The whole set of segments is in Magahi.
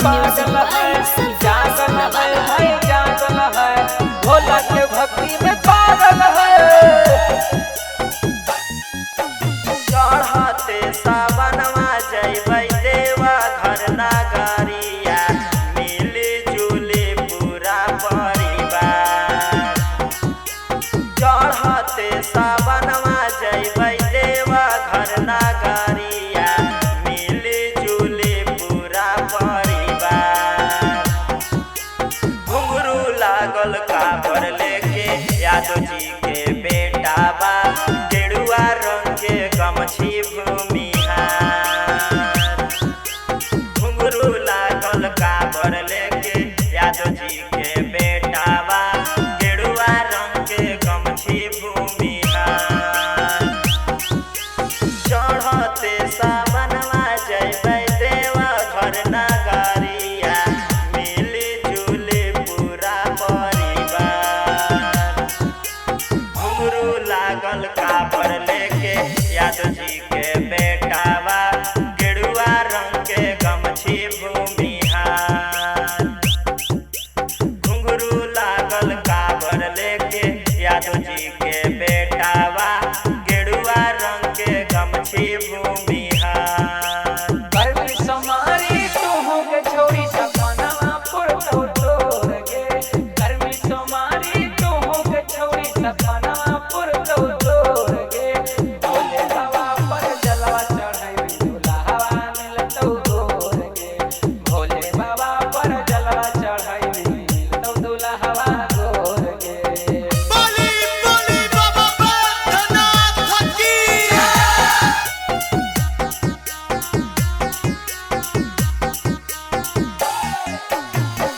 पागल है, जागल है भाई जागल है, भोला के भक्ति में पागल है। चढ़ते सावनवा जइबै देवा घर नगरिया, मिली जुली पूरा परिवार। चढ़ते सावनवा जइबै देवा घर नगरिया, मिली जुली पूरा परिवार। घुंघरू लागल काबर लेके यादव जी के बेटा बा, गेरुआ रंग के गमछी भूमिहार। घुंघरू लागल काबर लेके यादव जी के बेटा बा, गेरुआ रंग के गमछी भूमिहार। चढ़ते सावनवा जइबै देवा घर नगरिया, मिली जुली पूरा परिवार। घुंघरू लागल काबर लेके यादव जी के बेटा बा, गेरुआ रंग के गमछी भूमिहार। घुंघरू लागल काबर लेके यादव जी के बेटा बा, गेरुआ रंग के गमछी भूमिहार। गर्मी सोमारी तू के छोरी सपनवा पुरतौ तोर गे। गर्मी सोमारी तू के छोरी सपनवा पुरतौ तोर गे। भोले बाबा पर जलवा चढ़ैबी दुल्हवा मिलतौ गोर गे। भोले बाबा पर जलवा चढ़ैबी मिलतौ दुल्हवा गोर गे। बोली बोली बाबा बैद्यनाथ की।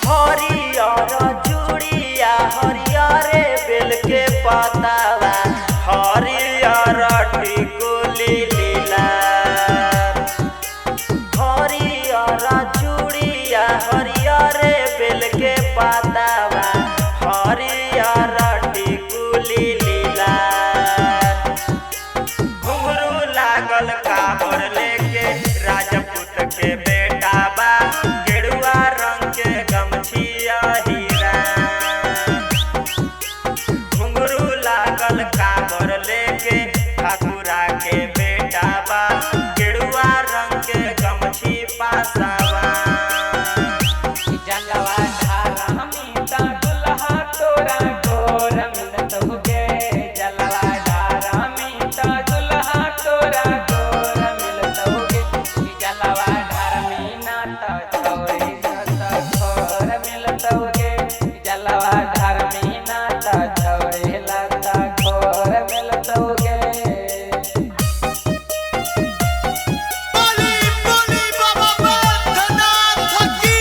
हरियर चूड़िया हरियरे बेल के पतावा, हरियर टिकुली लीला। हरियर चूड़िया हरियरे बेल के पतावा, हरियर टिकुली लीला। घुंघरू लागल काबर लेके राजपूत के बेटा बा, गेरुआ रंग के गमछिया हीरा। घुंघरू लागल काबर लेके ठाकुरा के बेटा बा, गेरुआ रंग के गमछी पासावा। जलवा ढारा दुल्हा तोरा गोर मिलतौ गे। जलवा ढारा दुल्हा तोरा गोर मिलतौ गे। जलवा ढारा मीना त छौरी सत खोर मिलतौ गे। जलवा ढारा मीना त छौरी लत खोर मिलतौ गे। बोली बोली बाबा बैद्यनाथ की।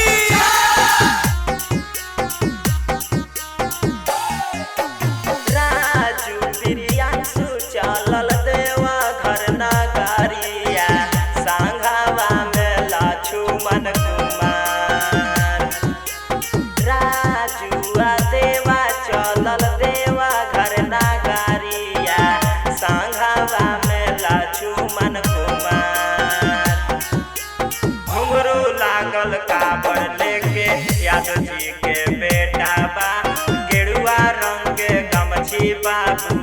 राजू प्रियांशु चलल देवा घर नगरिया, सांघावा में लक्ष्मण कुमार। राजुआ देवा चलल देवा घर नगरिया, सांघावा में लक्ष्मण कुमार। घुंघरू लागल काबर लेके यादव जी के बेटा बा, गेरुआ रंग के गमछी बाबू।